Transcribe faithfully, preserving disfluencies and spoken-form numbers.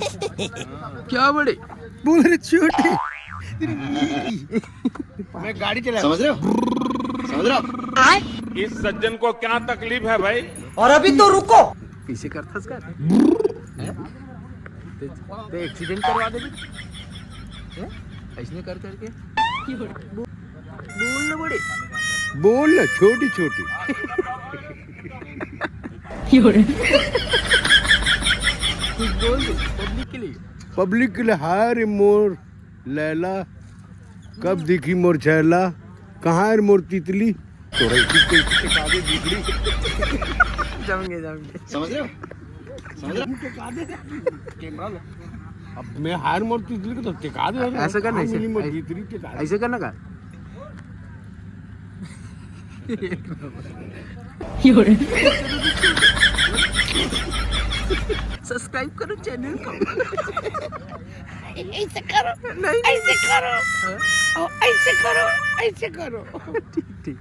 क्या बड़े? बोल रहे छोटे। मैं गाड़ी चला, समझ रहे हो? समझ रहे हो? इस सज्जन को क्या तकलीफ है भाई? और अभी तो रुको। कैसे करथस कर? हैं? ते, ते एक्सीडेंट करवा देबे। हैं? ऐसने कर करके बो-, बोल ना बड़े। बोल ना, छोटी छोटी। कुछ बोल दे पब्लिक के लिए। पब्लिक के लिए, हाय रे मोर लैला, कब दिखी मोर छैला, कहाँ है मोर तितली? तोरा इसी को इसी के कादे बिगड़ी। जाऊंगे, जाऊंगे। समझ रहे हो? समझ रहे हो? कैमरा में। अब मैं हाय रे मोर तितली को तो टिका दे। ऐसा कर ना, हाँ, ऐसे, मिली मोर ऐसे, भीतरी टिका दे। ऐसे कर ना कर। सब्सक्राइब करो चैनल को। ऐसे करो, नहीं, नहीं। ऐसे करो, ओ, ऐसे करो, ऐसे करो। ठीक, ठीक।